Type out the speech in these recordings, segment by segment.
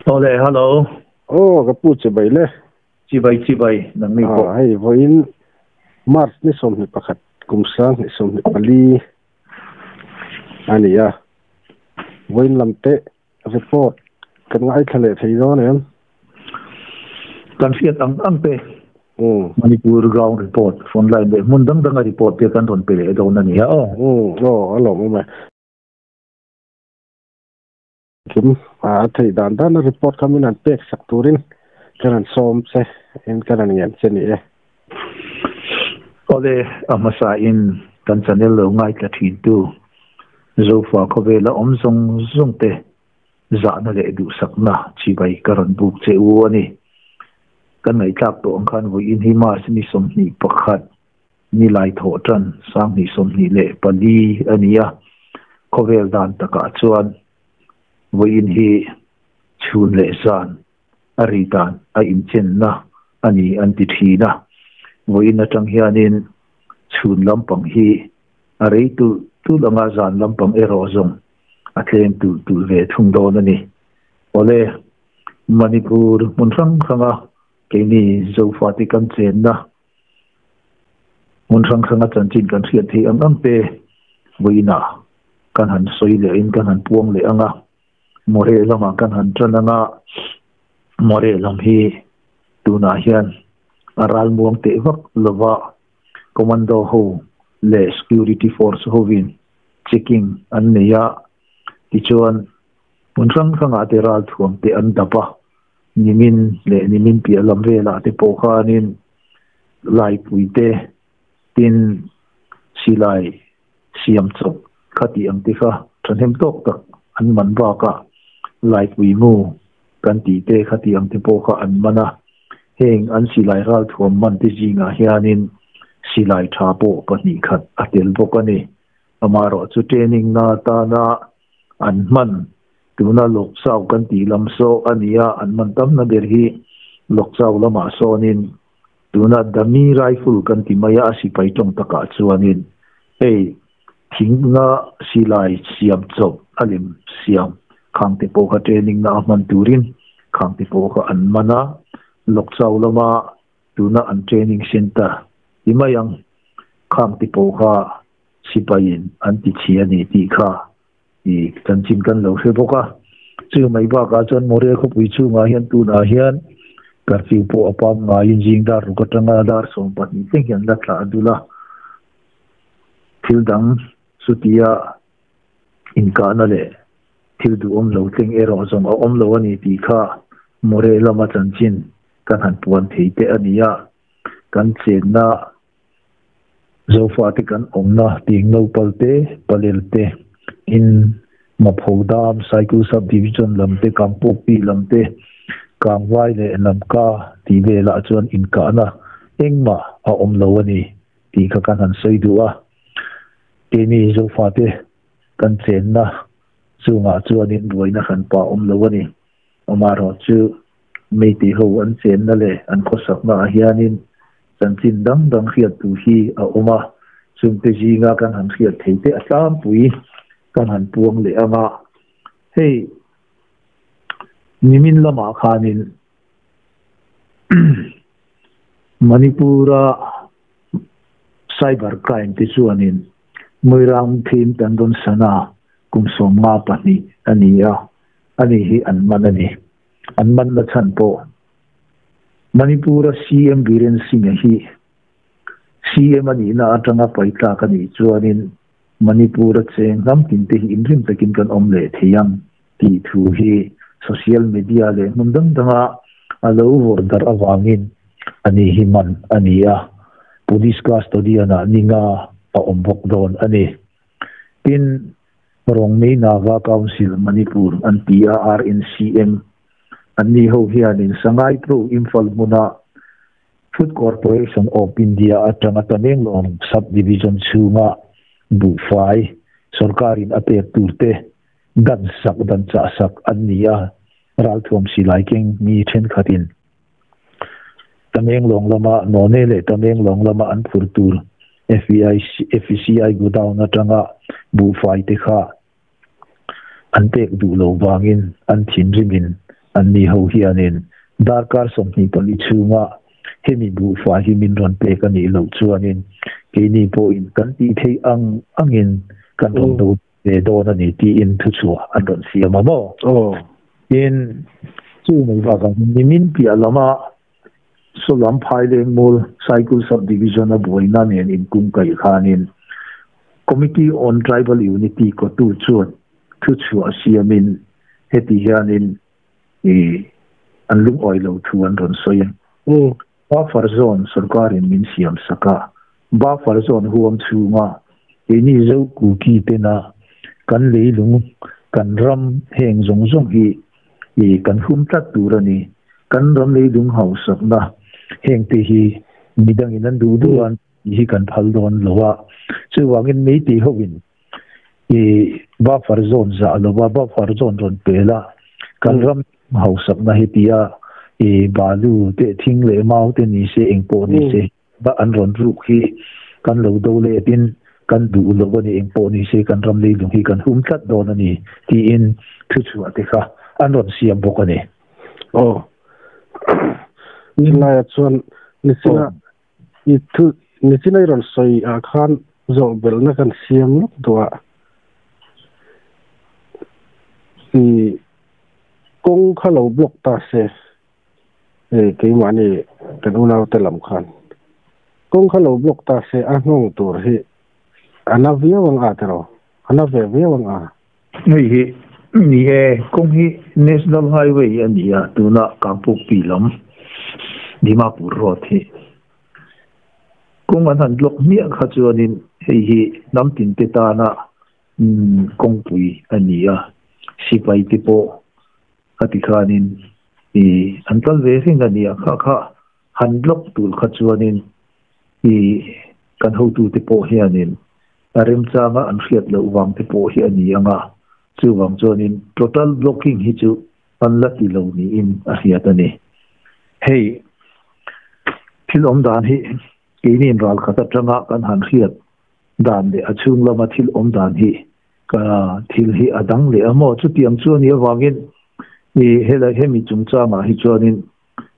Awle, hello. Aw, ka pu chibai le. Chibai chibai, nangni pawh. Ah, hei vawiin March ni 21 kum 2024 a ni a. Vawiin lam te report kan ngaithla leh thei dawn em? Kan hriat ang ang te Manipur ground report, phone line leh hmun dang danga report te kan rawn pe leh dawn a ni a aw. Aw, a lawmawm e. Kim, a theih dan dana report kha min han pek sak turin ka rawn sawm che in ka rawn ngen che ni e. Awle, a hmasa in kan channel lo ngaithla thin tu Zofa khawvela awm zawng zawng te zahna leh duhsakna chibai ka rawn buk che u a ni. Kan ngaihthlak tawh ang khan vawiin hi March ni 21 ni lai thawh tan 2024 a ni a, khawvel dan takah chuan vawiin hi chhun leh zan a ri dan a inchenna a ni an ti thin a. Vawiin atang hianin chhun lampang hi a rei tulh tulh anga zan lampang erawh zawng a tlem tulh tulh ve thung dawn a ni. Awle, Manipur hmun hrang hranga keini Zofate kan chenna Hmun hrang hranga chanchin kan hriat theih ang ang te vawiinah kan han sawi leh in kan han puang leh ang a, Moreh lamah kan han tan ang a, Moreh lam hi tunah hian a ralmuang teh vak lova Commando ho leh Security Force hovin checking an nei a, tichuan hmun hrang hrangah te ralthuam te an dap a, nimin leh nimin piah lam velah te pawh khanin Laipui te, tin silai siam chawp kha tih ang te kha thahnem tawk tak an man bakah Laipui mu kan tih te kha tih ang te pawh kha an man a. Heng an silai ralthuam man te zingah hianin silai tha pawh pahnih khat a tel bawk a ni. Amaherawh chu training na atana an hman tuna Lokchau kan tih lam saw a ni a, an man tamna ber hi Lokchau lamah sawnin Tuna dummy rifle kan ti mai a, a sipai tawng takah chuanin hei thingna silai siam chawp a lem siam khangte pawh kha training na a hman turin khangte pawh kha an man a, Lokchau lama tuna an training center ti mai ang khangte pawh kha sipaiin an ti chhi a ni tih kha i chanchin kan lo hre bawk a. Chu mai bakah chuan Moreh khawpui chhungah hian tunah hian curfew pawh a pam ngaiin zing dar ruk atanga dar 12 thleng hian la thlah a dul a. Thil dang chutia inkahna leh thil duhawm lo thleng erawh zawng a awm lo a ni tih kha Moreh lama chanchin kan han puan thei te a ni a. Kan chenna Zofate kan awmna ting Nopal te, Palel te, in Mapho Dam, Saikul Sub Division lam te, Kangpawkpi lam te, Kangvai leh Lamka tih velah chuan inkahna engmah a awm lo a ni tih kha kan han sawi duh a. Keini Zofate kan chenna chungah chuanin buaina hranpa awm lo a ni. Amaherawh chu Meitei ho an chenna leh an khawsakna ah hianin chanchin dang dang hriat tur hi a awm a, chungte zinga kan han hriat thei te a tlangpui kan han puang leh ang a. Hei nimin lamah khanin Manipur-a cyber crime te chuanin Moirang thim tan rawn sana kum 52 a ni a, ani hi an man a ni. An man na chhan pawh Manipur-a CM Biren Singh-a hi CM a nihna atanga pai tlak a nih chuanin Manipur-a cheng hnam tinte hi inrim takin kan awm leh thei ang tih thu hi social media leh hmun dang danga a lo vawrh darh avangin ani hi man a ni a, Police custodian-ah ni nga a awm bawk dawn a ni. Tin, Rongmei Naga Council Manipur an ti a, RNCM, an ni ho hianin Sangai Pro Imphal hmuna Food Corporation of India atanga Tamenglong Sub-Division chhunga buhfai sorkarin a pek turte dan sak dan chah sak an ni a, ralthuam silai keng mi thenkhatin Tamenglong lama None leh Tamenglong lama an phur tur FECI godown atanga buhfai te kha an pek duh lo vangin an thinrimin An ni ho hianin darkar 24 chhunga hemi buhfai hi min rawn pek a nih loh chuanin keini pawhin kan tih theih ang angin kan rawn do ve dawn a ni tiin thuchhuah an rawn siam a maw? Tin, chu mai bakah nimin piah lama Sawlam Phailengmul Cycle Sub-Division a buaina nen inkungkaih khanin Committee on Tribal Unity kotu chuan thuchhuah siamin heti hianin an lungawi lo thu an rawn sawi a. Buffer zone sorkarin min siam sak a, buffer zone huam chhunga keini Zo Kuki tena kan leilung, kan ram heng zawng zawng hi kan hum tlat tur a ni. Kan ram leilung hausakna hengte hi midangin an duh duh a, tih hi kan phal dawn lo a. Chuvangin Meitei hovin i buffer zone zah lova buffer zone rawn pel a, kan ram hausakna hetia i balu te thing leh mau te ni se eng pawh ni se an rawn ruk hi kan lo do letin kan duh lo a ni eng pawh ni se kan ram leilung hi kan hum tlat dawn a ni tiin thuchhuah te kha an rawn siam bawk a ni. Aw. Chulaiah chuan nichina I thu nichin a i rawn sawi ah khan zawh belhna kan siam lawk duh a, i kawng kha lo block ta se, hei keimahni kan unaute lam khan kawng kha lo block ta se a nghawng tur hi a na viau ang a tiraw, a na ve viau ang a. Hei hi ni e, kawng hi National Highway a ni a, tuna Kangpokpi lam Dimapur Road hi kawng an han block hmiah kha chuanin hei hi hnam tinte tana kawngpui a ni a, sipai te pawh a ti khanin an kal ve reng a ni a, kha kha han block tur kha chuanin kan hotute pawh hianin A remchanga an hriat loh vang te pawh hi a ni ang a, chuvang chuanin total blocking hi chu an la ti lo niin a hriat a ni. Hei thil awm dan hi keiniin ralkhat atanga kan han hriat dan leh a chhung lama thil awm dan hi ka thil hi a dang leh a maw? Chutiang chu a nih avangin i helai hemi chungchangah hi chuanin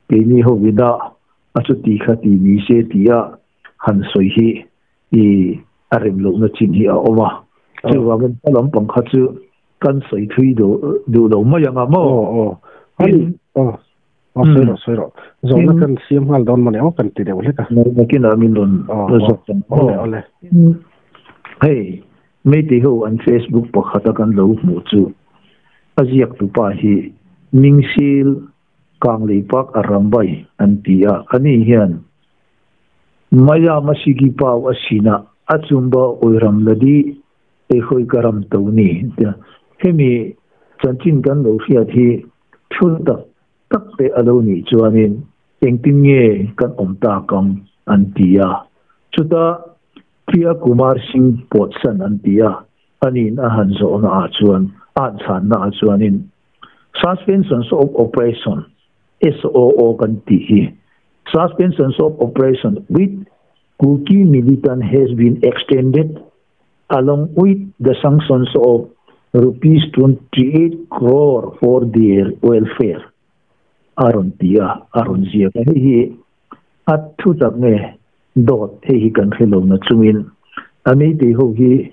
keini hovina a chuti kha ti ni se tia han sawi hi i a rem lohna chin hi a awm a. Chuvangin hma lampang kha chu kan sawi thui duh lo mai ang a maw? Aw aw. Ani aw. Aw sawi rawh sawi rawh. Zawhna kan siam nghal dawn mawni aw kan ti deuh hlek a. Nakinah min rawn zawk ang aw. Awle awle. Hei Meitei ho an Facebook pakhata kan lo hmuh chu a ziaktupa hi Mingsil Kanglei Park a Rambai an ti a, ani hian Maya Masigi Pau a sinah a chumba awiram la di ei hawi ka ram to ni tia hemi chanchin kan lo hriat hi thu tak tak te a lo nih chuanin engtin nge kan awm tak ang an ti a. Chuta Priya Kumar Singh pawtsan an ti a, ani'n a han zawhna ah chuan a han chhanna ah chuanin Suspensions of Operation, SOO, kan tih hi Suspensions of operation with Kuki militant has been extended along with the sanctions of rupees 28 crore for their welfare a rawn ti a, a rawn ziak a. Hei hi a thu tak nge dawt hei hi kan hre lo na chungin a meitei ho hi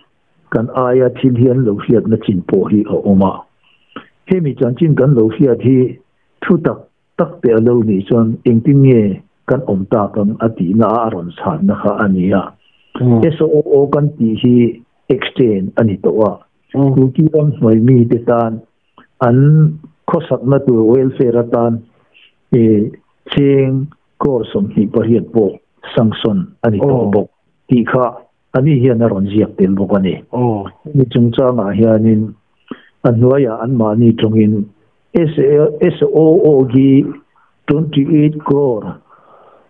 kan aia thil hi an lo hriatna chin pawh hi a awm a. Hemi chanchin kan lo hriat hi thu tak tak te a lo nih chuan engtin nge kan awm tak ang a tihna a rawn chhanna kha a ni a. SOO kan tih hi extend a ni tawh a, Kuki ram hnuai mite tan an khawsakna tur welfare atan cheng crore 28 pawh sanction a ni tawh bawk tih kha ani hian a rawn ziak tel bawk a ni. Hemi chungchangah hianin a hnuaiah anmahni tawngin SOO hi 28 crore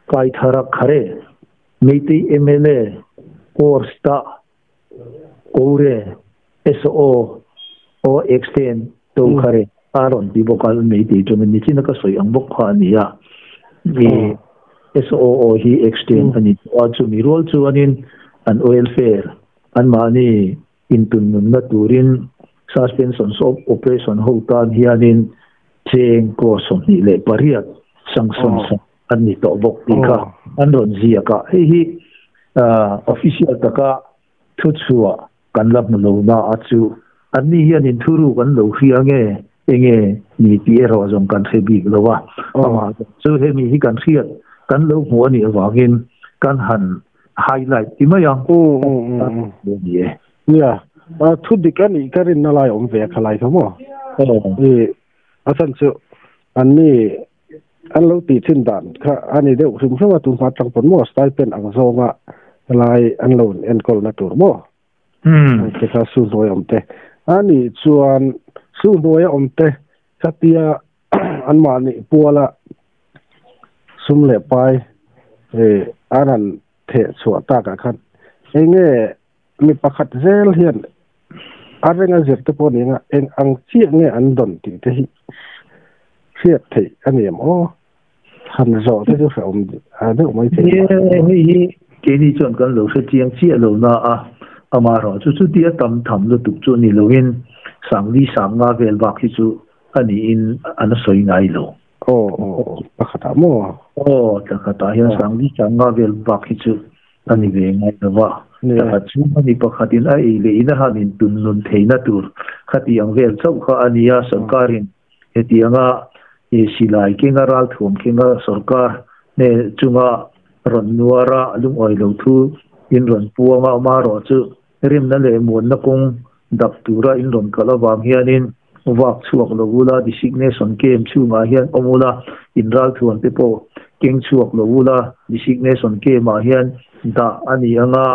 Kaithara Khare, Meitei mla Course-ta Kore SOO extend to Khare a rawn ti bawk a, Meitei tawngin nichina ka sawi ang bawk kha a ni a. SOO hi extend a ni tawh a, chumi rual chuanin an welfare anmahni intunnunna turin suspensions of operation ho tan hianin Cheng kaw 28 sanction sak an ni tawh bawk tih kha an rawn ziak a. Hei hi official taka thuchhuah kan la hmu lo na a chu anni hianin thuruk an lo hria nge enge ni tih erawh zawng kan hre bik lo a. Amah chu hemi hi kan hriat kan lo hmuh a nih avangin kan han highlight ti mai ang. Ni e. Nia, thu dik a nih ka rinna lai awm ve a khalai kha maw? I a chhan chu anni an lo tih thin dan kha a ni deuh hrim hrim a, tun hma atang pawn maw stipend ang zawnga helai an lo enkawlna tur maw? Te kha su hnuai awm te a nih chuan su hnuaia awm te khatia anmahni puala sum leh pai an han theh chhuah takah khan enge Mi pakhat zel hian a renga zir te pawh nia eng ang chiah nge an dawn tih te hi hriat theih a ni em aw? Han zawh te chu hrehawm deuh mai thei mah se. Hei hi keini chuan kan lo hre chiang chiah lo na a, amaherawh chu chutia tam tham lutuk chu ni loin sangli sanga vel bak hi chu a niin an sawi ngai lo. Aw aw pakhatah maw? Aw pakhatah hian sangli sanga vel bak hi chu a ni ve ngai lo va. Pakhat chu a ni pakhatin a ei leh in a han intun nun theihna tur khati ang vel chauh kha a ni a, sorkarin hetianga silai kenga ralthuam kenga sorkar hne chunga rawn nuar a, lungawi lo thu in rawn puang a, amaherawh chu rimna leh muanna kawng dap tura in rawn kal avang hianin vak chhuak lo ula, designation camp chhungah hian awm ula, in ralthuam te pawh keng chhuak lo ula, designation camp ah hian dah a ni ang a,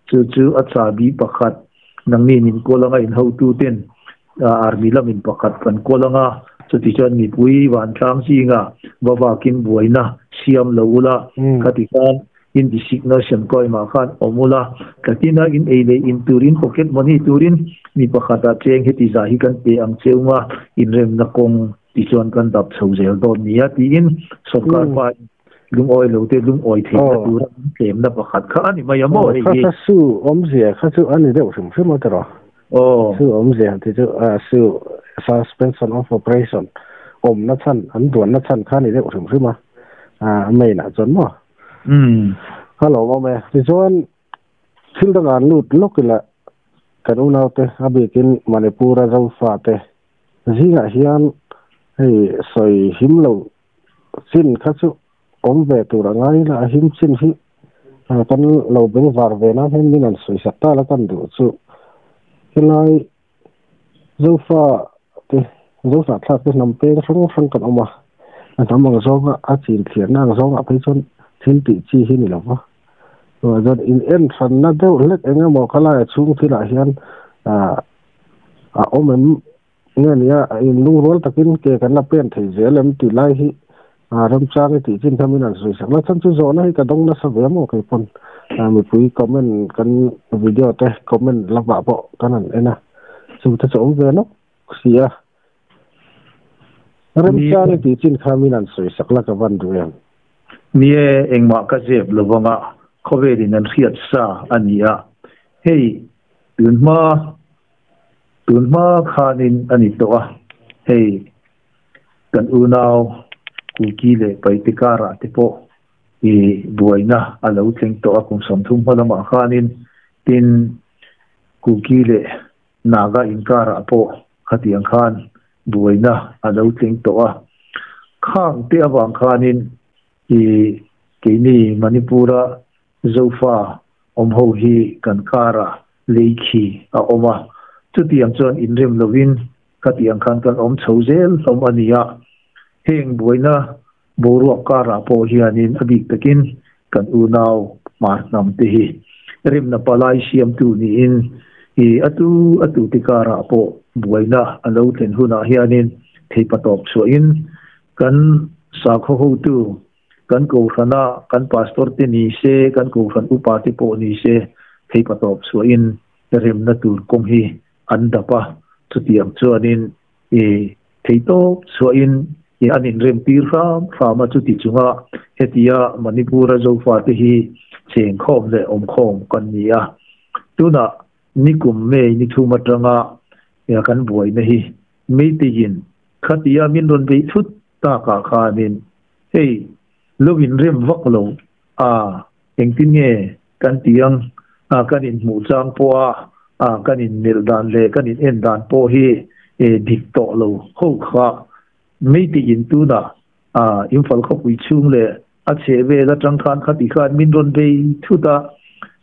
chu chu a chahbi pakhat nangni min kawl anga in hotu ten army lamin pakhat kan kawl ang a, chuti chuan mipui vantlang zinga va vakin buaina siam lo ula, khati khan In designation kawimah khan awm ula, tlatina in ei leh in turin pocket money turin mi pakhatah cheng heti zah hi kan pe ang che unga inremna kawng tichuan kan dap chho zel dawn nia tiin sorkar pa in lungawi lo te lungawi theihna tura min tlemna pakhat kha a ni mai a maw hei hi. Kha su awmzia kha chu a ni deuh hrim hrim a tiraw? Su awmzia ti chu su suspension of operation awmna chhan an duanna chhan kha a ni deuh hrim hrim a, a main ah chuan maw? Umm. A lo awm e. Tichuan, thil dangah an lut lawk ila kan unaute a bikin Manipur-a Zofate zingah hian hei sawi him lo chin kha chu awm ve tur a ngai ila a him chin hi kan lo bengvar ve nan hian min an sawi sak ta la kan duh chu helai Zofa te, Zohnahthlak te hnam peng hrang hrang kan awm a, a hnam ang zawnga a chin thliarna ang zawngah phei chuan thil tih chi hi ni lo va. Chuvang chuan in en hranna deuh hlek eng emaw khalaia chhung thilah hian ah a awm em nge nia in lungrual takin ke kan la pen thei zel em tih lai hi A remchang i tih chin kha min han sawi sak la, chhan chu zawhna hi ka dawng nasa ve maw kei pawn mipui comment kan video te comment lamah pawh kan han en a, chu te chu awm ve nawk si a. Remchang i tih chin kha min han sawi sak la ka van duh em? Ni e, engmah ka zep lo vanga khawvelin an hriat sa a ni a, hei tunhma tunhma khanin a ni tawh a, hei Kan unau Kuki leh Paite karah te pawh i buaina a lo thleng tawh a, kum 30 hma lamah khanin tin Kuki leh Naga inkarah pawh khatiang khan buaina a lo thleng tawh a. Khang te avang khanin i keini Manipur-a Zofa awm ho hi kan karah lei khi a awm a, chutiang chuan inrem lovin Khati ang khan kan awm chho zel hlawm a ni a, heng buaina boruak karah pawh hianin a bik takin kan unau hmar hnam te hi rimna palai siamtu niin i a tu a tu te karah pawh buaina a lo thlen hunah hianin theipatawp chhuahin kan sakhaw hotu kan kohhrana kan pastor te ni se, kan kohhran upa te pawh ni se theipatawp chhuahin remna tur kawng hi an dap a, chutiang chuanin i theitawp chhuahin i an inrem tir hram hram a, chuti chunga hetia Manipur-a Zofate hi chengkhawm leh awmkhawm kan ni a. Tunah nikum May ni thum atanga kan buaina hi Meiteiin. Khatia min rawn beih thut takah khanin hei lo inrem vak lo a, engtin nge kan tih ang a, kan inhmuh chang pawha a kan inmelh dan leh kan in en dan pawh hi dik tawh lo ho kha Meitiin tunah a Imphal khawpui chhung leh a chheh vel atang khan khati khan min rawn bei thut a,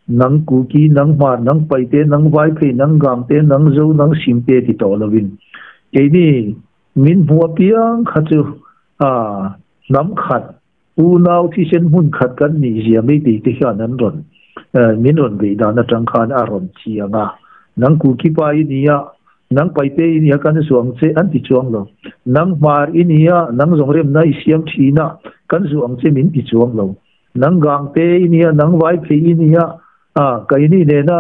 Nang Kuki, nang Hmar, nang Paite, nang Vaiphei, nang Gangte, nang Zo, nang Simte ti tawh lovin keini min hmu apiang kha chu a hnam khat unau thisen hmun khat kan nih zia meitei te hian an rawn min rawn beih dan atang khan a rawn chiang a, Nang Kuki pa i ni a, Nang Paite i nia kan zuang che an ti chuang lo. Nang Hmar i nia nang zawng remna i siam thin a, kan zuang che min ti chuang lo. Nang Gangte i nia nang Vaiphei i nia a, kaini nena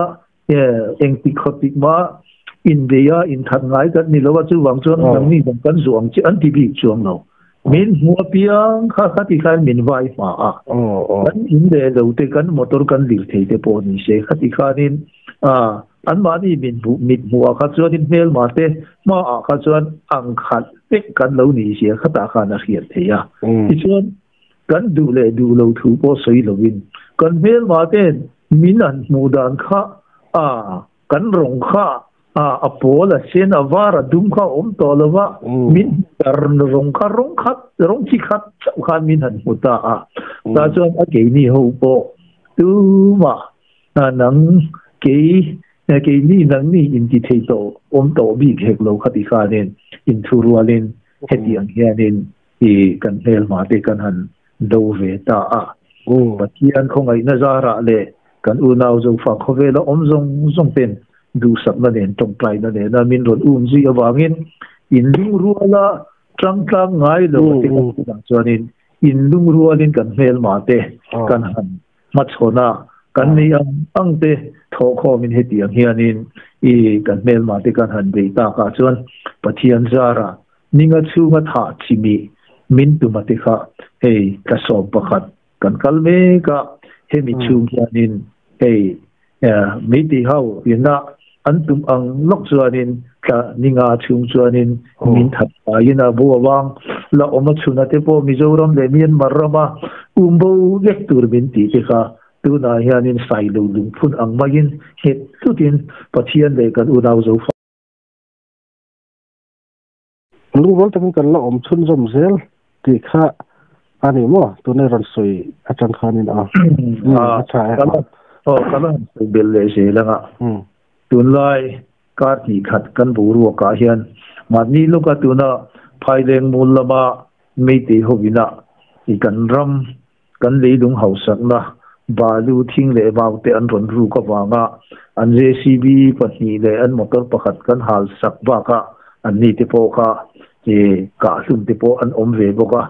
engtik khawtik mah inbei a inthat ngai kan ni lo a, chuvang chuan nangni zawng kan zuang che an ti bik chuang lo. Min hmu apiang kha kha ti khan min vai hma a, kan in leh lo te kan motor kan lir thei te pawh ni se khati khanin a, Anmahni min hmuh mit hmuhah kha chuanin hmelma te hmaah kha chuan ang khat vek kan lo nih zia khatah khan a hriat theih a. Tichuan, kan duh leh duh lo thu pawh sawi lovin kan hmelma ten min an hmuh dan kha a kan rawng kha a a pawl a sen a var a dum kha a awm tawh lo va, min hmuh dan rawng kha rawng khat rawng chi khat chauh khan min han hmu ta a. Tah chuan a keini ho pawh tumah Nang kei keini nangni inti thei tawh awm tawh bik hek lo kha ti khanin inthu rualin hetiang hianin i kan hmelhma te kan han do ve ta a. Pathian khawngaihna zarah leh kan unau Zofa khawvela awm zawng zawng ten duhsakna nen tawngtaina nena min rawn um zui avangin inlungruala tangtlang ngai lo a te kan tih ang chuanin inlungrualin kan hmelhma te kan han Hmachhawn a kan nei ang ang te thawhkhawmin hetiang hianin i kan hmelma te kan han beih takah chuan Pathian zara ninga chhunga thah chimih min tuma te kha hei tla sawm pakhat kan kal mek a, hemi chhung hianin hei meitei ho ina an tum ang lawk chuanin tla ninga chhung chuanin min that faiin a bo avang la awm a chhuna te pawh Mizoram leh Myanmar rama um bo vek tur min tih te kha tunah hianin sailo lungphun ang maiin nghet hlutin Pathian leh kan unau Zofa Lungrual takin kan la awm chhunzawm zel tih kha a ni maw? Tuna i rawn sawi atang khanin a a tha e. Aw, ka la han sawi belh leh zel ang a. Tunlai kar hnih khat kan boruakah hian mahni lawka tuna Phaileng mul lama Meitei hovina i kan ram kan leilung hausakna balu thing leh vau te an rawn ruk avanga an JCB pahnih leh an motor pakhat kan hal sak bakah an ni te pawh kha kah hlum te pawh an awm ve bawk a.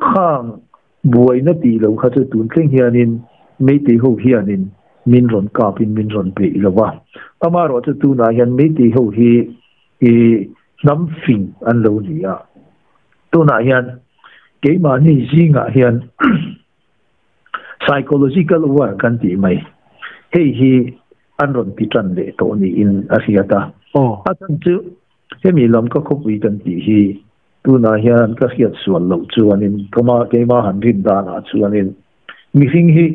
Khang buaina tih lo kha chu tun thleng hianin Meitei ho hianin min rawn kapin min rawn beih lo va. Amaherawhchu tunah hian Meitei ho hi hnam fing an lo ni a. Tunah hian keimahni zingah hian psychological war kan tih mai, hei hi an rawn ti tan leh tawh niin a hriat a. A chhan chu hemi lam ka khawpui kan tih hi tunah hian ka hriat sual loh chuanin keimah han rin danah chuanin mihring hi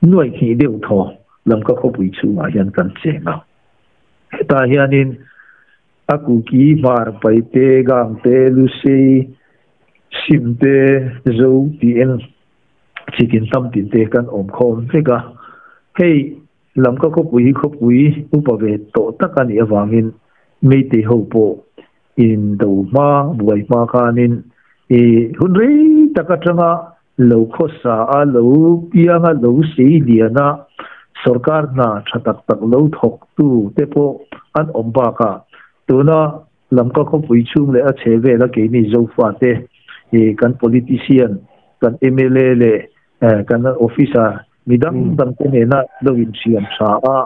nuaih hnih deuh thaw lam ka khawpui chhungah hian kan cheng a. Hetah hianin A kuki, hmar, paite, gangte, lusei, simte, zo tiin chitin tam tin te kan awm khawm vek a. Hei Lamka khawpui hi khawpui upa ve tawh tak a nih avangin Meitei ho pawh in do hma buai hma khanin i hun rei tak atanga lo khawsa a, lo piang a, lo sei lian a, sorkar hna tha tak tak lo thawk tu te pawh an awm bakah tuna Lamka khawpui chhung leh a chhe vela keini Zofa te kan politician, kan mla leh kan officer mi dang dang te nena lo inhriam tha a,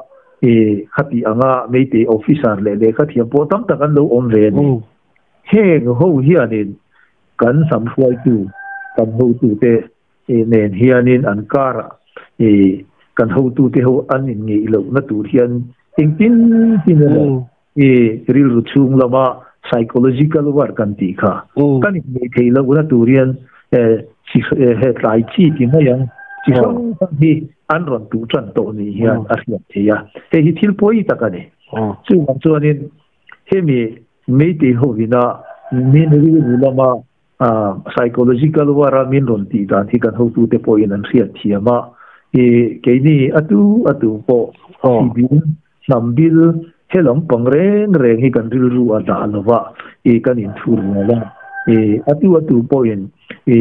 khati anga Meitei officer leh lehkha thiam pawh tam tak an lo awm ve a ni. Heng ho hianin kan hnam hruaitu, kan hotute nen hianin an karah kan hotute ho an inngeih lohna tur hian engtin tin emaw rilru chhung lama Psychological war kan tih kha. Kan innei thei lo na tur hian chi he tlai chi ti mai ang chi hrang hrang hi an rawn tuh tan tawh ni hian a hriat theih a. Hei hi thil pawi tak a ni. Chuvang chuanin hemi Meitei hovina min rilru lama Psychological war a min rawn tih dan hi kan hotute pawhin an hriat thiam a, i keini a tu a tu pawh thi bil, hnam bil he lampang reng reng hi kan rilru a dah lo va, i kan inthur rual a, i a tu a tu pawhin i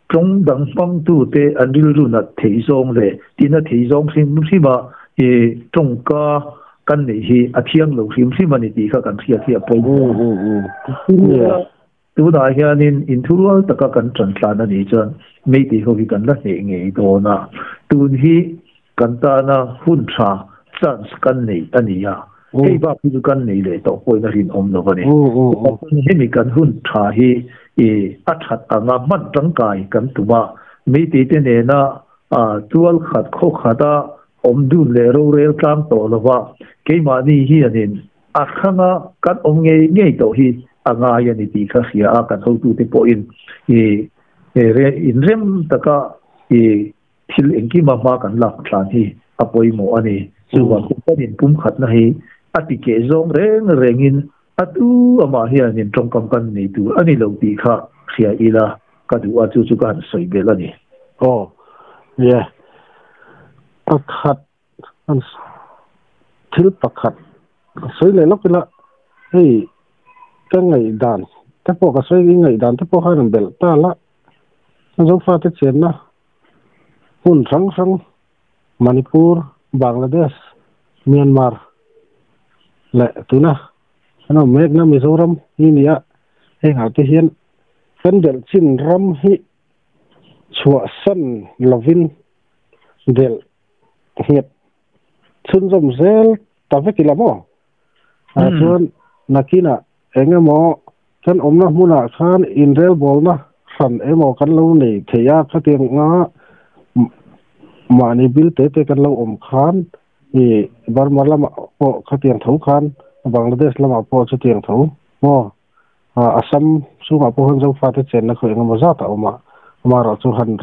tawng dang hmangtute an rilru nat theih zawng leh tina thei zawng hrim hrim a, i tawngka kan neih hi a thiang lo hrim hrim a ni tih kha kan hriat hi a pawimawh a. Tunah hianin inthurual taka kan ṭan tlan a nih chuan Meitei ho hi kan la hneh ngei dawn a, tun hi kan tana hun ṭha, chance, kan nei a ni a, hei bak hi chu kan nei leh tawh pawhin a rinawm lo a ni. Chutah chuan hemi kan hun ṭha hi a ṭhat anga hman ṭangkai kan tum a, Meitei te nena tual khat khaw khata awm dun leh rorel tlang tawh lova keimahni hianin A hranga kan awm ngei ngei tawh hi a ngai a ni tih kha hria a, kan hotute pawhin i inrem taka i thil engkima hma kan lak tlan hi a pawimawh a ni. Chuvang chu kan inpumkhatna hi a ti keh zawng reng rengin a tu amah hianin tawngkam kan nei tur a ni lo tih kha hria ila ka duh a, chu chu ka han sawi belh a ni. Aw, nia, pakhat Thil pakhat ka sawi leh lawk ila, hei ka ngaihdan te pawh ka sawi i ngaihdan te pawh khan belh ta la, Zofate chenna hmun hrang hrang Manipur, Bangladesh, Myanmar leh tuna kan awm mekna Mizoram hi nia, hengah te hian kan belh chin ram hi chhuahsan lovin belh nghet chhunzawm zel ta vek ila maw? Ah chuan nakinah eng emaw kan awmna hmunah khan inrelbawlna hran emaw kan lo nei thei a, khatiang anga mahni bil te te kan lo awm khan i Burma lamah pawh khatiang tho khan Bangladesh lamah pawh chutiang tho maw? Assam chungah pawh hian Zofate chenna khaw engemaw zat a awm a, amaherawhchu han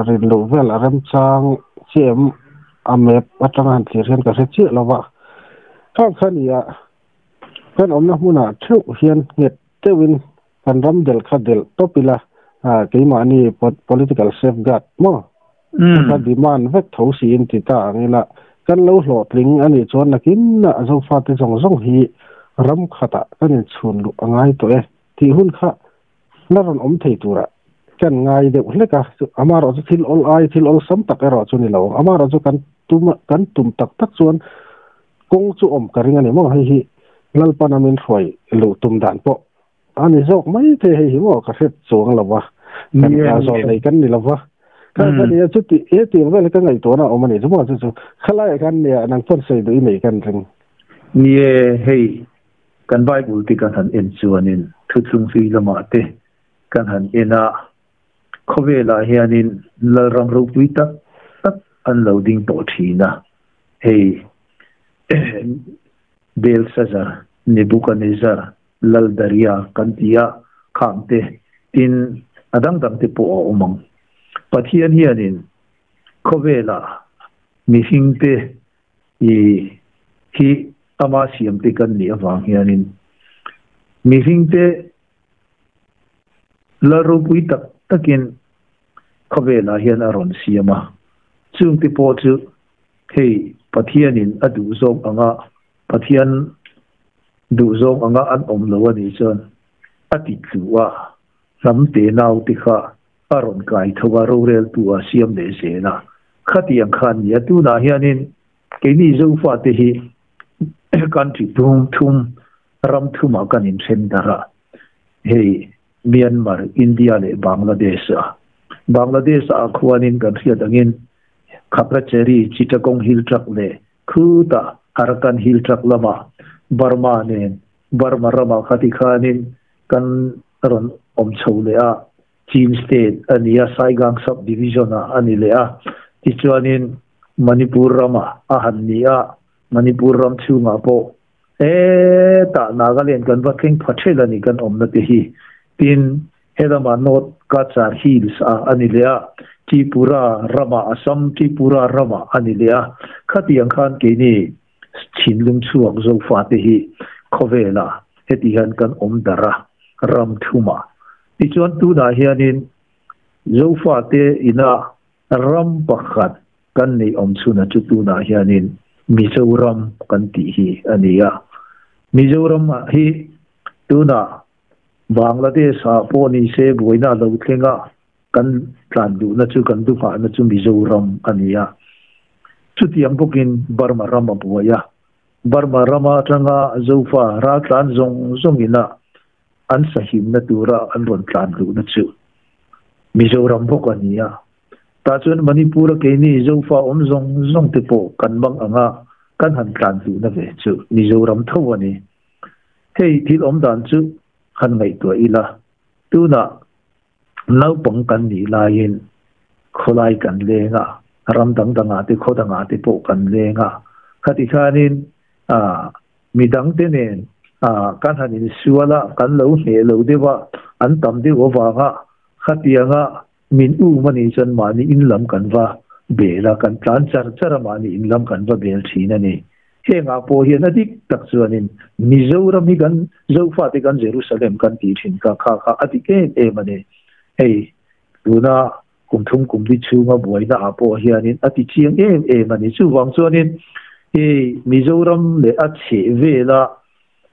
rin luh vel a remchang chiah em a map atanga han thlir hian ka hre chiah lo va. Khang kha nia kan awmna hmunah theuh hian nghet deuhin kan ram delh kha delh tawp ila keimahni political safeguard maw kha demand vek tho siin ti ta ang ila kan lo hlawhtling a nih chuan nakinah Zofate zawng zawng hi ram khatah kan inchhun luh a ngai tawh e tih hun kha la rawn awm thei turah kan ngai deuh hlek a, amaherawh chu thil awl ai thil awlsam tak erawh chu ni lo ang, amaherawh chu kan tum kan tum tak tak chuan kawng chu awm ka ring a ni maw hei hi Lalpana min hruai luh tum dan pawh A ni zawk mai thei hei hi maw ka hret chuang lo va, kan zawl nei kan ni lo va. Kha kha nia chuti he tiang vel hi ka ngaihtuahna a awm a ni chu maw chu chu khalaiah khan nia nang chuan sawi duh i nei kan ring. Nie hei kan Bible te kan han en chuanin thuthlung hlui lamah te kan han en a, khawvelah hianin Lalram ropui tak tak an lo ding tawh thin a, hei Belshazzar, Nebuchadnezzar, Laldaria kan ti a, khang te, tin a dang dang te pawh a awm ang. Pathian hianin khawvela mihring te i hi ama siam te kan nih avang hianin mihring te lal ropui tak takin khawvelah hian a rawn siam a, chung te pawh chu hei Pathianin a duh zawng anga Pathian duhzawng anga an awm lo a nih chuan a ti tlu a, hnam te nau te kha a rawn kai tho a, roreltu a siam leh zel a. Khatiang kha a ni a, tunah hianin keini Zofate hi country thum thum ram thumah kan inthen darh a, hei Myanmar, India leh Bangladesh a. Bangladesh ah khuanin kan hriat angin Khagrachari, Chittagong Hill Tract leh Khutah Arakan Hill Tract lamah Burma nen Burma ramah kha tikhanin kan rawn awm chho leh a, Chin State a ni a, Saigang Sub Division ah a ni leh a. Tichuanin Manipur ramah a han ni a, Manipur ram chhungah pawh Hetah Nagaland kan va thleng pha ṭhel a ni kan awmna te hi. Tin, helama North Cachar Hills ah a ni leh a, Tripura ramah Assam Tripura ramah a ni leh a. Khatiang khan keini thinlung chhuak Zofate hi khawvelah heti hian kan awm darh a, ram thumah. Tichuan tunah hianin Zofate ina ram pakhat kan neih awm chhunah chu tunah hianin Mizoram kan tih hi a ni a. Mizoram hi tunah Bangladesh ah pawh ni se buaina a lo thleng a, kan tlan duhna chu kan duhahna chu Mizoram a ni a. Chutiang bawkin Burma ram a buai a. Burma rama atanga Zofa raltlan zawng zawngina an sahimna tura an rawn tlan luhna chu Mizoram bawk a ni a. Tah chuan Manipur-a keini Zofa awm zawng zawng te pawh kan mang anga kan han tlan luhna ve chu Mizoram tho a ni. Hei thil awm dan chu han ngaihtuah ila, tunah naupang kan nih laiin khawlai kan leng a, ram dang dangah te khaw dangah te pawh kan leng a, khati khanin midang te nen kan han insual a, kan lo hneh lo deuh a, an tam deuh avanga khatianga Min um a nih chuan mahni in lam kan va bel a, kan tlan char char a mahni in lam kan va bel thin a ni. Hengah pawh hian a dik tak chuanin Mizoram hi kan Zofate kan Jerusalem kan tih thin kha kha kha a dik em em a ni. Hei tuna kum thum kum li chhunga buaina ah pawh hianin a ti chiang em em a ni. Chuvang chuanin hei Mizoram leh a chheh vela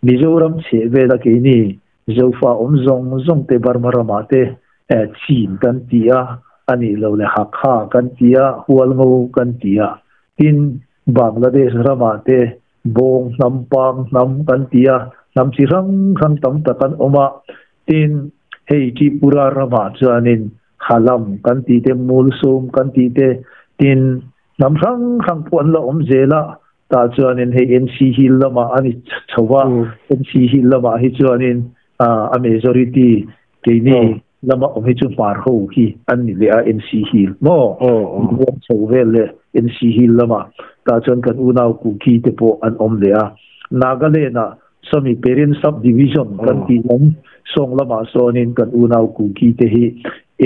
Mizoram chheh vela keini Zofa awm zawng zawng te Burma ramah te Chin kan ti a, a nih lo leh Hakha kan ti a, Hualngo kan ti a. Tin, Bangladesh ramah te Bawng hnam, Pang hnam kan ti a, hnam chi hrang hrang tam tak an awm a. Tin, hei Tripura ramah chuanin Halam kan tih te, Mulsum kan tih te, tin, hnam hrang hrang pawh an la awm zel a. Tah chuanin hei NC Hill lamah a ni chho va, NC Hill lamah hi chuanin a majority keini lama awm hi chu hmar ho hi an ni leh a NC Hill maw? Ruam chho vel leh NC Hill lamah tah chuan kan unau Kuki te pawh an awm leh a. Nagaland ah sawmi Peren Sub Division kan tih lam sawng lamah sawnin kan unau Kuki te hi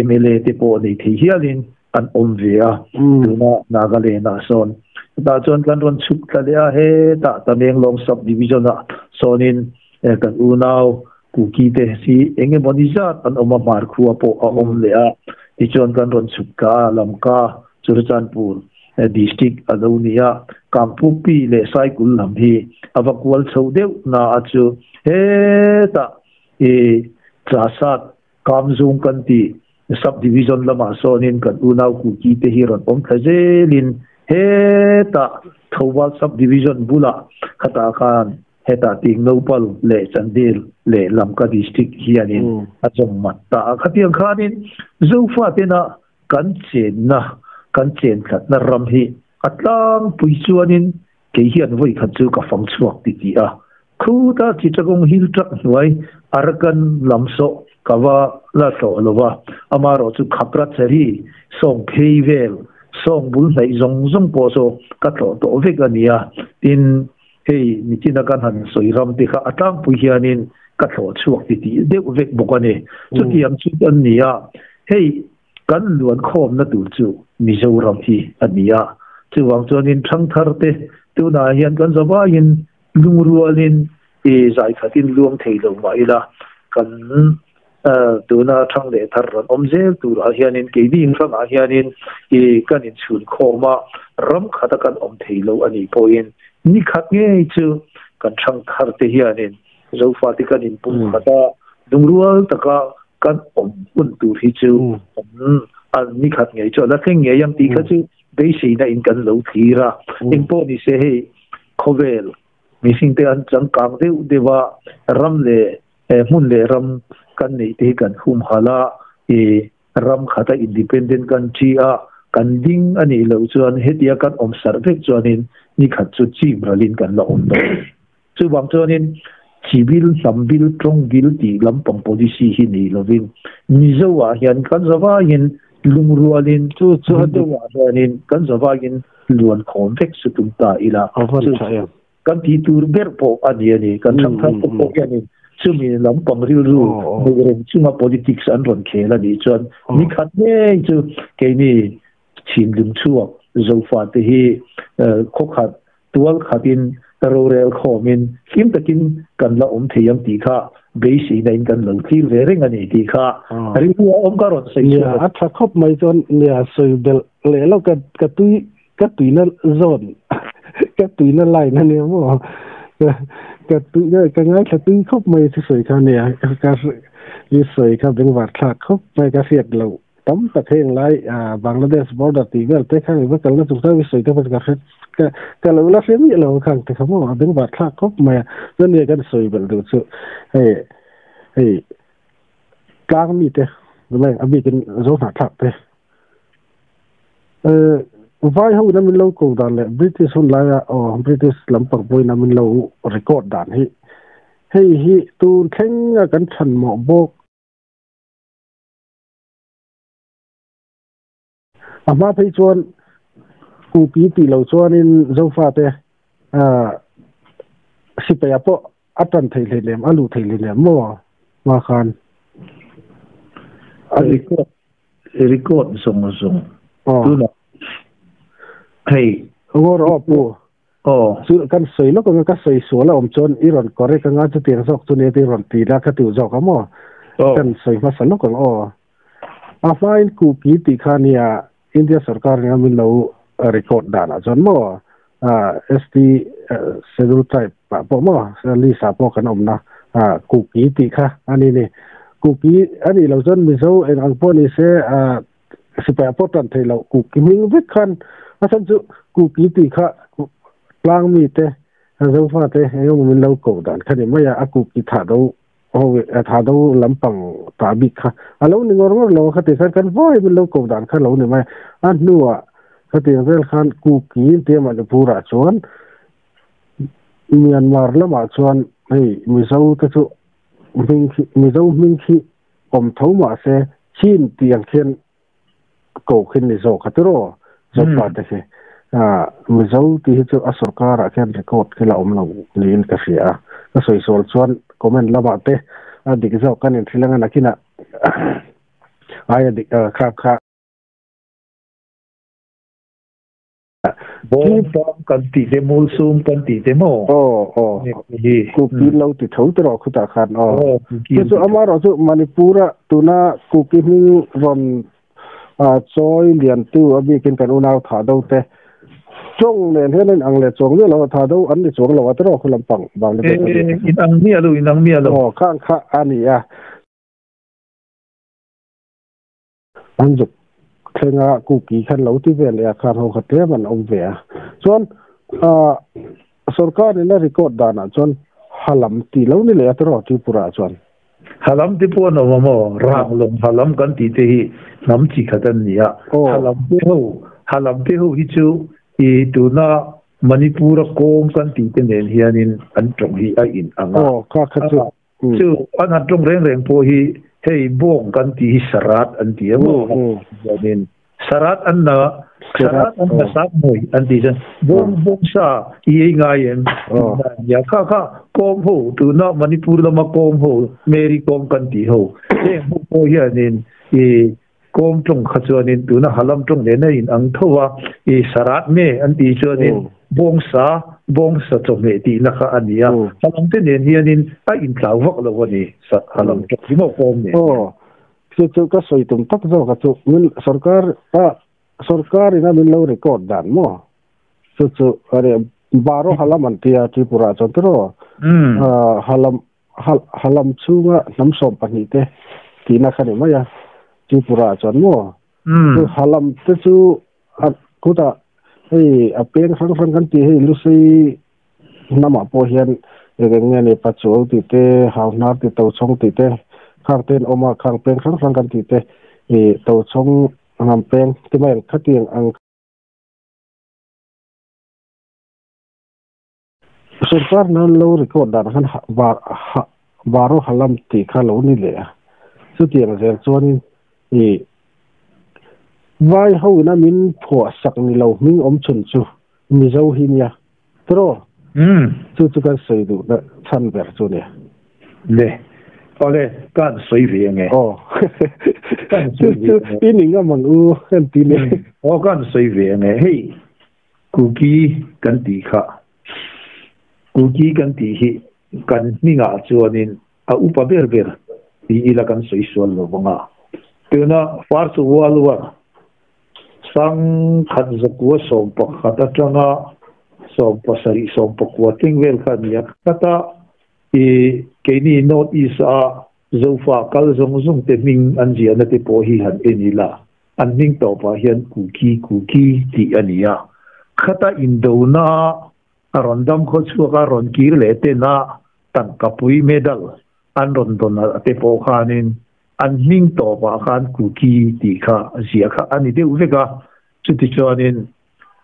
mla te pawh nei thei hialin an awm ve a, tuna Nagaland ah sawn. Tah chuan kan rawn chhuk thla leh a, hetah Tamenglong Sub Division ah sawnin kan unau Kuki te hi eng emaw ni zat an awm a, hmar khua pawh a awm leh a. Tichuan kan rawn chhuk thla a, Lamka, Churachandpur District a lo ni a, Kangpukpi leh Saikul lam hi a va kual chho deuh na a chu hetah i Chasat Kamzung kan tih Sub Division lamah sawnin kan unau Kuki te hi rawn awm thla zelin hetah Thoubal Sub Division bulah khatah khan hetah Tingnopal leh Chandel leh Lamka District hianin a zawm mat ta a. Khatiang khanin Zofa tena kan chenna, kan chentlatna ram hi a tlangpui chuanin Kei hian vawi khat chu ka fang chhuak ti ti a, khuta Chittagong Hill truck hnuai Arakan lam sawh ka va la hlawh lo va, amaherawh chu Khagrachari sawng phei vel sawng bul hnaih zawng zawng pawh saw ka tlawh tawh vek a nia. Tin, hei nichina kan han sawi ram te kha a tlangpui hianin ka thlawh chhuak ti tih deuh vek bawk a ni. Chutiang chu an ni a, hei Kan luan khawmna tur chu Mizoram hi a ni a, chuvang chuanin thangthar te tunah hian kan zavaiin lungrualin i zaikhatin luang thei lo mah ila, kan tuna thang leh thar rawn awm zel turah hianin keini hrangah hianin i kan inchhun khawm a, ram khata kan awm thei lo a nih pawhin ni khat ngei chu kan thangthar te hianin Zofate kan inpum khat a, lungrual taka kan awm hun tur hi chu an ni khat ngei chu a la thleng ngei ang tih kha chu beiseina in kan lo thlir a. Eng pawh ni se hei khawvel mihring te an changkang deuh deuh a, ram leh hmun leh ram kan neih te hi kan humhalh a, i ram khata independent country a kan ding a nih loh chuan hetia kan awm sarh vek chuanin ni khat chu chim ralin kan la awm dawn. Chuvang chuanin chi bil, hnam bil, tawng bil tih lampang policy hi nei lovin Mizo-ah hian kan zavaiin lungrualin Mizo-ah hianin kan zavaiin luan khawm vek chu tum ta ila. A van tha em. Kan ti tur ber pawh a ni a ni. Kan thangthar te pawh hianin chumi lampang rilru neih reng chunga politics an rawn khel a nih chuan ni khat ngei chu keini chhimlung chhuak Zofate hi khawkhat tual khatin rorel khawmin hlim takin kan la awm thei ang tih kha beiseina in kan lo thlir ve reng a ni tih kha rilru a awm ka rawn sawi chhuak a. Nia, a tha khawp mai chuan nia sawi belh leh lo ka ka tui ka tuina zawn ka tuina line a nia maw ka tui ka ngaithla tui khawp mai chu sawi kha nia ka i sawi kha bengvar thlak khawp mai ka hriat loh tam tak heng lai Bangladesh border tih vel te kha va kalna chung chang i sawi te pawh ka hre ka ka lo la hre miah lo khang te kha maw a bengvar thlak khawp mai a chuan nia kan sawi belh duh chu hei hei tlang mi te a bikin zo hnahthlak te Vai ho ina min lo ko dan leh British hun laia aw British lampang pawhin a min lo record dan hi hei hi tun thlenga kan chhan mawh bawk. A hma phei chuan Kuki tih lo chuanin Zofate sipai ah pawh a tan theih hlei lem a luh theih hlei lem maw hma khan. A record record zawng zawng tunah hei Ngawr aw pu aw chu kan sawi lawk anga ka sawi sual a awm chuan i rawn correct anga chutiang zawk chu nia i rawn ti la ka tih zawk a maw kan sawi hmasa lawk ang aw a hmain kuki tih kha nia India sorkar nia min lo record danah chuan maw ST schedule tribe ah pawh maw list ah pawh kan awmna Kuki tih kha a ni ni. Kuki a nih loh chuan Mizo eng ang pawh ni se sipai ah pawh tan thei loh Kuki hming vek khan a chhan chu Kuki tih kha tlang mite Zofa te eng emaw min lo koh dan kha ni mai a, a Kuki thah do Ho a tha do lampang ta bik kha a lo ni ngawr ngawr lo a khati khan kan vawi min lo ko dan kha lo ni mai a hnuah khatiang vel khan Kuki tia Manipur ah chuan Myanmar lamah chuan hei Mizo te chu hming khi Mizo hming khi awm tho mahse Chin tih ang khian ko khi ni zawk a tiraw Zopa te khi Mizo tih hi chu a sorkar ah khian record khi la awm lo niin ka hria a ka sawi sual chuan comment lamah te a dik zawk kan inhrilh anga nakinah aia dik kha kha Bawm tawng kan tih te mul sum kan tih te maw? Aw aw Kuki lo ti tho te rawh khutah khan aw. Chu chu amaherawh chu Manipur a tuna Kuki hming rawn chawi liantu a bikin kan unau thah do te tawng nen hian a inang leh chuang miah lo a thah do an ni chuang lo a tiraw khu lampang Bangladesh a ni. Inang miah lo inang miah lo. Aw khang kha a ni a. An zuk thlenga Kuki khan lo ti ve leh a, khan ho kha tlem an awm ve a. Chuan sorkar in a record danah chuan Halam tih lo ni leh a tiraw Tripura ah chuan. Halam te pawh an awm a maw? Ranglawng Halam kan tih te hi hnam chi khat an ni a. Halam te ho, Halam te ho hi chu i tuna Manipur a kawm kan tih te nen hianin an tawng hi a in ang a. Aw, kha kha chu Chu an han tawng reng reng pawh hi hei bawng kan tih hi sarat an ti a maw hianin sarat an na sarat an na sak mawi an tih chuan bawng bawng sa i ei ngai em tihna a nia kha kha kawm ho tuna Manipur lama kawm ho Mary kawm kan tih ho heng ho pawh hianin i kawm tawng kha chuanin tuna halam tawng nena in ang tho a, i sarat nge an tih chuanin bawngsa, bawngsa chawhmeh tihna kha a ni a, halam te nen hianin a intlau vak lo a ni, halam tawng hi maw kawm nen hian. Aw, chu chu ka sawi tum tak zawk a chu, min sorkar a sorkar ina min lo record dan maw, chu chu are baro halam an tia Tripura chuan tiraw, halam Halam chhunga hnam 12 te tihna kha ni mai a, Tripura ah chuan maw? Chu Halam te chu a kutah hei a peng hrang hrang kan tih hei Lusei hnamah pawh hian eng eng nge ni Pachuau tih te, Hauhnar tih, Tochhawng tih te khang te an awm a, khang peng hrang hrang kan tih te ih Tochhawng hnam peng ti mai ang khatiang ang. Sorkar nan lo record dan khan Baro Halam tih kha lo ni leh a, chutiang zel chuanin i vai ho ina min phuah sak ni lo hming awm chhun chu Mizo hi nia tiraw? Chu chu kan sawi duhna chhan ber chu a ni. Le, awle, ka han sawi ve ange. Aw, chu chu i ni ngam ang u han ti le. Aw, ka han sawi ve ange. Hei, Kuki kan tih kha, Kuki kan tih hi kan hmingah chuanin a upa ber ber ti ila kan sawi sual lo vang a. Tuna First World War 1911 atanga 17 19 thleng vel kha a ni a. Khata i keini North East a Zofa kal zawng zawng te hming an ziahna te pawh hi han en ila, an hming tawpah hian Kuki Kuki tih a ni a. Khata indona a rawn dam khaw chhuak a rawn kir leh tena tangkapui medal an rawn dawn a te pawh khanin an hming tawpah khan Kuki tih kha ziah kha a ni deuh vek a. Chutichuanin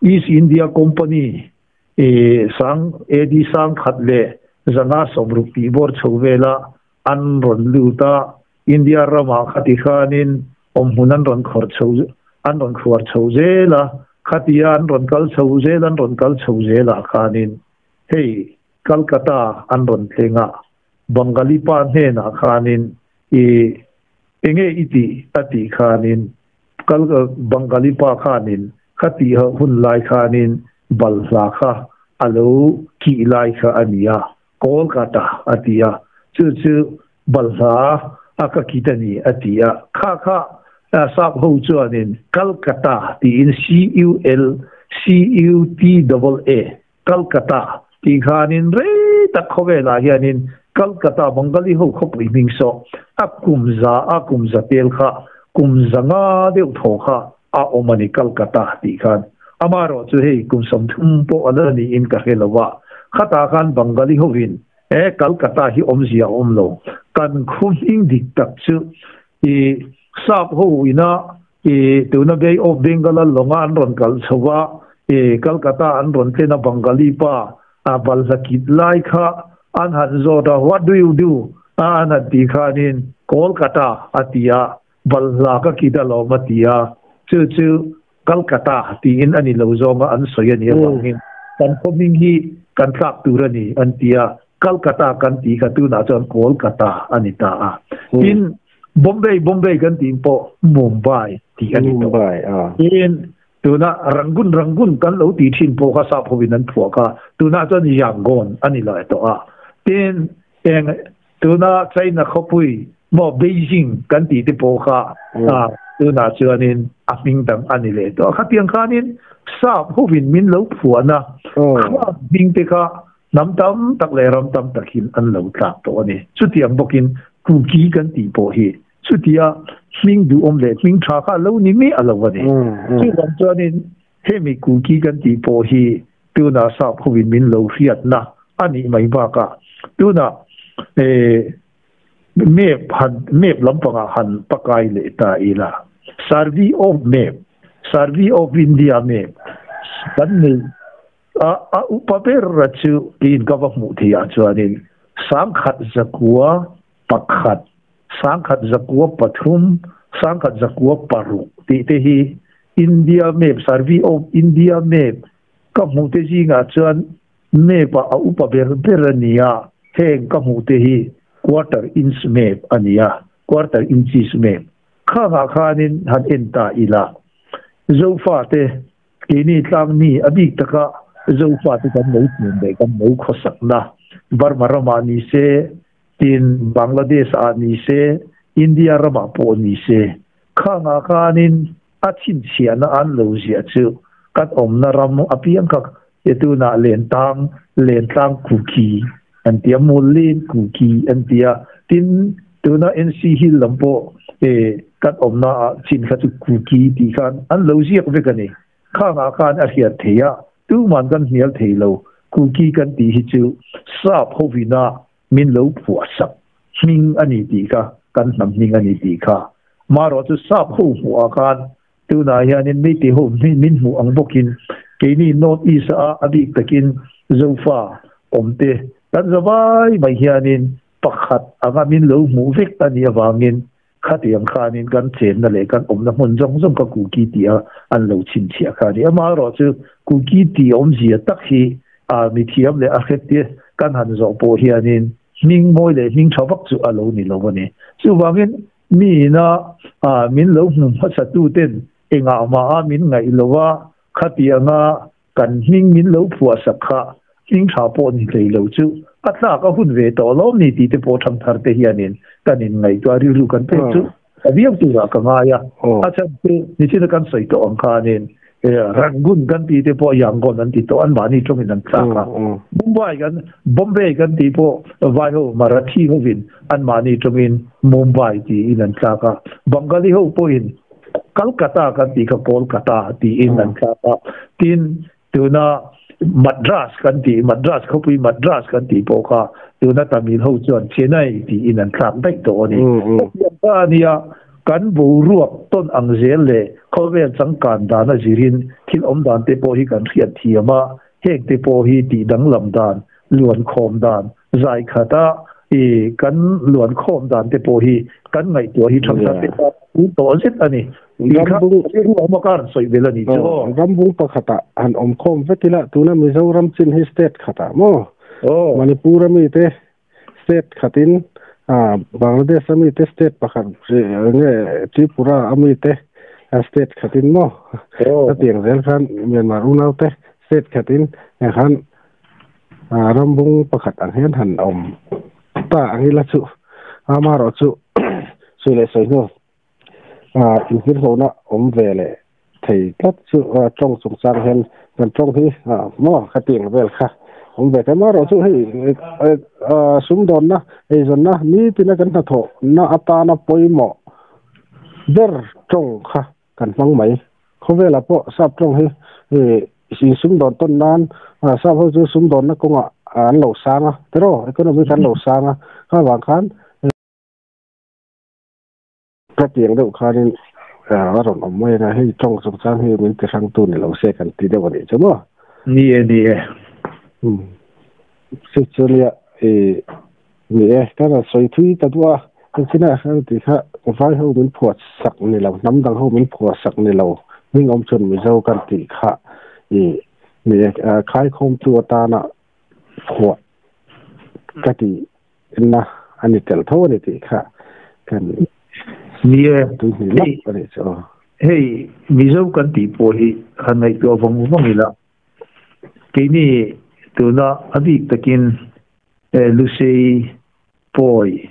East India Company sang AD 1160 tih bawr chho vela an rawn lut a, India ramah khati khanin awmhmun an rawn khawr chho an rawn khuar chho zel a, khatia an rawn kal chho zel an rawn kal chho zelah khanin hei Calcutta an rawn thleng a, Bangali pa hnenah khanin i enge i tih a tih khanin Kal Bangali pa khanin kha tih hun lai khanin balhla kha a lo kih lai kha a ni a, Kolkata a ti a, chu chu balhla a ka kit a ni a ti a, kha kha sap ho chuanin Calcutta tiin C-U-L C-U-T-A-A Calcutta tih khanin rei tak khawvelah hianin Calcutta Bengali ho khawpui hming saw a kum za a kum za tel kha kum za nga deuh thaw kha a awm a ni Calcutta tih khan. Amaherawh chu hei kum 30 pawh a la niin ka hre lo a, khatah khan Bengali hovin he Calcutta hi awmzia a awm lo. Kan khu hming dik tak chu i sap ho ina I tuna Bay of Bengal a lawnga an rawn kalh chho va, i Calcutta an rawn tlen a Bangali pa a balhla kit lai kha an han zawt a, What do you do? a an han tih khanin Kolkata a ti a, balhla ka kit alawm a ti a, chu chu Calcutta tiin a ni lo zawnga an sawi a nih avangin kan khaw hming hi kan tlak tur a ni an ti a, Calcutta kan tih kha tunah chuan Kolkata a ni ta a. Tin, Bombay, Bombay kan tih pawh Mumbai tih a ni tawh. Mumbai, a. Tin, tuna Rangoon, Rangoon kan lo tih thin pawh kha sap hovin an phuah kha, tunah chuan Yangon a ni lai tawh a. Tin, eng tuna China khawpui maw Beijing kan tih te pawh kha tunah chuanin a hming dang a ni leh tawh a. Khatiang khanin sap hovin min lo phuahna kha hming te kha Hnam tam tak leh ram tam takin an lo tlak tawh a ni. Chutiang bawkin Kuki kan tih pawh hi chutia hming duhawm leh hming tha kha a lo ni miah lo a ni. Chuvang chuanin hemi Kuki kan tih pawh hi tunah sap hovin min lo hriatna a nih mai bakah tunah map han map lampangah han pakai leh ta ila Survey of map Survey of India map kan neih A a upa ber a chu tiin ka va hmuh theih ah chuanin 1901, 1903, 1906 tih te hi India map, Survey of India map ka hmuh te zingah chuan map ah a upa ber ber a ni a, heng ka hmuh te hi quarter inch map a ni a, quarter inches map. Khangah khanin han en ta ila Zofate Keini tlangmi a bik taka Zofate kan lo hmuh leh kan lo khawsakna Burma ramah ni se, tin Bangladesh ah ni se, India ramah pawh ni se, khangah khanin a chhinchhiahna an lo ziah chu kan awmna ram apiang kha tunah Lentang, Lentlang Kuki an ti a, Mullin Kuki an ti a, tin tuna NC Hill lam pawh kan awmna ah chin kha chu Kuki tih khan an lo ziak vek a ni. Khangah khan a hriat theih a, tuman kan hnial thei lo, Kuki kan tih hi chu sap hovina min lo phuah sak hming a ni tih kha, kan hnam hming a ni tih kha. Marawh chu sap ho hmuh ah khan Tunah hianin Meitei ho min hmuh ang bawkin keini North East a a bik takin Zofa awmte kan za vai mai hianin pakhat anga min lo hmuh vek a nih avangin khatiang khanin kan chenna leh kan awmna hmun zawng zawng kha Kuki tih a an lo chhinchhiah kha a ni. Amaherawhchu Kuki tih awmzia tak hi a mi thiam le a hret te kan han zawh pawh hianin hming mawi leh hming tha vak chu a lo ni lo a ni. Chuvangin mi ina min lo hmu hmasa tu ten engah mah a min ngaih lo a, khatianga kan hming min lo phuah sak kha hming tha pawh ni hlei lo chu a tlak a hun ve tawh lawm ni tih te pawh thangthar te hianin kan inngaihtuah rilru kan pek chu a viau turah ka ngai a. A chhan chu nichina kan sawi tawh ang khanin Rangoon kan tih te pawh Yangon an ti tawh, anmahni tawngin an tlak a. Mumbai kan, Bombay kan tih pawh vai ho Marathi hovin anmahni tawngin Mumbai tiin an tlak a. Bengali ho pawhin Calcutta kan tih kha Kolkata tiin an tlak a. Tin, tuna Madras kan tih, Madras khawpui Madras kan tih pawh kha tuna Tamil ho chuan Chennai tiin an tlak daih tawh a ni. Hetiang kha a nia, kan boruak tawn ang zel leh khawvel changkan dan a zirin thil awm dan te pawh hi kan hriat thiam a, heng te pawh hi tih danglam dan, luan khawm dan, zai khata i kan luan khawm dan te pawh hi kan ngaihtuah hi thangthar te tan a tul tawh zet a ni. Tih kha rilru awm a kar sawi vel a ni chu aw. Rambung pakhatah han awm khawm vek ila tuna Mizoram chin hi state khatah maw? Manipur a mite state khatin Bangladesh a mite state pakhat nge Tripura a mite state khatin maw? Hetiang zel khan Myanmar unaute state khatin khan Rambung pakhat ang hian han awm ta ang ila chu amaherawh chu sawi leh sawi hnu inhirhlona awm ve leh thei tlat chu tawng chungchang hian kan tawng hi maw khatiang vel kha awm ve thei amaherawh chu hei sumdawnna eizawnna nitina kan hnathawhna atana pawimawh ber tawng kha Kan hmang mai. Khawvelah pawh sap tawng hi insumdawn tawn nan sap ho chu sumdawnna kawngah an lo sang a, tiraw? Economy kha an lo sang a, kha vang khan ka tiang deuh khanin a rawn awm mai a, hei tawng chungchang hi min ti hrangtu ni lo se kan ti deuh a nih chu maw? Ni e, ni e. Chu chu nia i Ni e, ka rawn sawi thui ta duah a, engtin ah hian tih kha vai ho min phuah sak ni lo, hnam dang ho min phuah sak ni lo, hming awm chuan Mizo kan tih kha i ni e, khaikhawmtu atana phuah ka tih na a ni tel tho a ni tih kha kan Ni e, tui hnih lawk a nih chu aw. Hei Mizo kan tih pawh hi han ngaihtuah vawng vawng ila, keini tuna a bik takin Lusei, Pawi,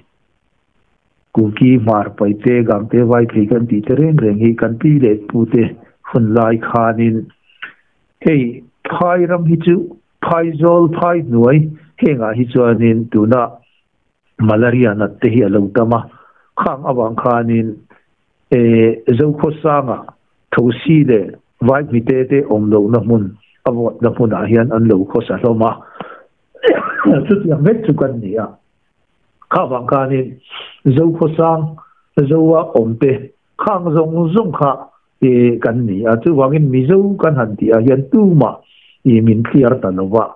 Kuki, Hmar, Paite, Gangte, Vaiphei kan tih te reng reng hi kan pi leh pu te hun lai khanin hei phai ram hi chu Phaizawl, Phai hnuai hengah hi chuanin tuna malaria nat te hi a lo tam a, khang avang khanin Zokhawsanga thosi leh Vaihmite te awm lohna hmun a vawtna hmunah hian an lo khawsa hlawm a. Chutiang vek chu kan ni a, kha vang khanin Zokhawsang, Zoa awmte khang zawng zawng kha kan ni a, chuvangin Mizo kan han tih ah hian tumah i min thliar ta lo va,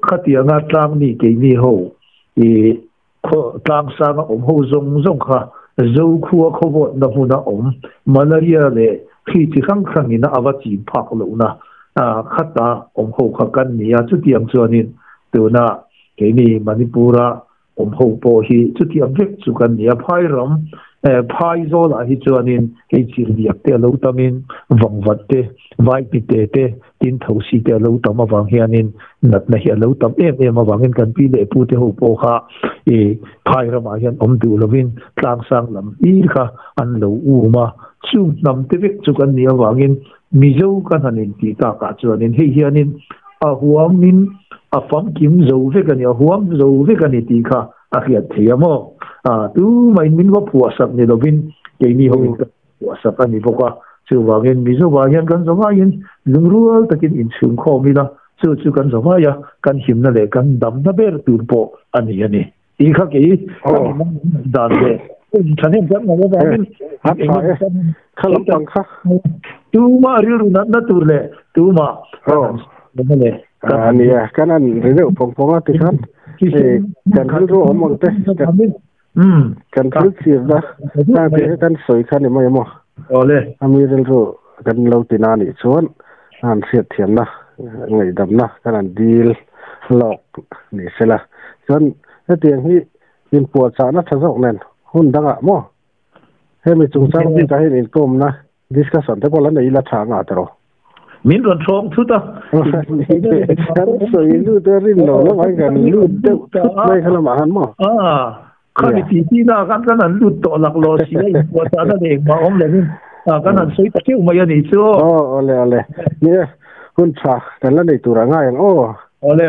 khatianga tlangmi keini ho i khaw tlangsanga awm ho zawng zawng kha Zokhua khawvawtna hmuna awm malaria leh hri chi hrang hrangin a va chim phak lohna khata awm ho kha kan ni a, chutiang chuanin tuna keini Manipura awm ho pawh hi chutiang vek chu kan ni a, phai ram phai zawlah hi chuanin hei chirhdiak te a lo tamin vangvat te vaipite te Tin, thosi te a lo tam avang hianin natna hi a lo tam em em avangin kan pi leh pu te ho pawh kha i phai ramah hian awm duh lovin tlangsang lam hlir kha an lo um a. Chung hnam te vek chu kan nih avangin Mizo kan han intih takah chuanin hei hianin a huamin a famkim zo vek a ni, a huam zo vek a ni tih kha a hriat thei a maw? Tumah in min va phuahsak ni lovin keini ho in kan Puahsak a ni bawk a, chuvangin Mizovah hian kan zavaiin lungrual takin inchhungkhawm ila, chu chu kan zavai a, kan himna leh kan damna ber tur pawh a ni a ni. Tih kha kei ka mi mang dan leh hun thahnem kan ngam avangin Kha lampang kha. Tumah rilru natna tur leh tumah kan han sawi leh kan han Nia, kan han ri deuh phawng phawng a tikhan kan rilru awm ang te. Kan thil thirna heng te hi kan sawi kha ni mai emaw? Awle. A mi rilru kan lo ti na nih chuan an hriatthiamna, ngaihdamna kan han dil Lawk ni sela. Chuan hetiang hi inpuahchahna tha zawk nen hun dangah maw hemi chungchang bikah hian inkawmna discussion te pawh la nei ila tha ngah ta rawh. Min rawn thawng thut a. Kan sawi lut a rin lo lamah hian kan lut deuh thut mai kha lamah khan maw. Khami ti ti na khan kan han lut tawh lak lo si a inpuahchahna leh engmah awm lovin kan han sawi ta keuh mai a nih chu. Aw awle awle. Nia hun tha kan la nei tur a ngai ang aw. Awle.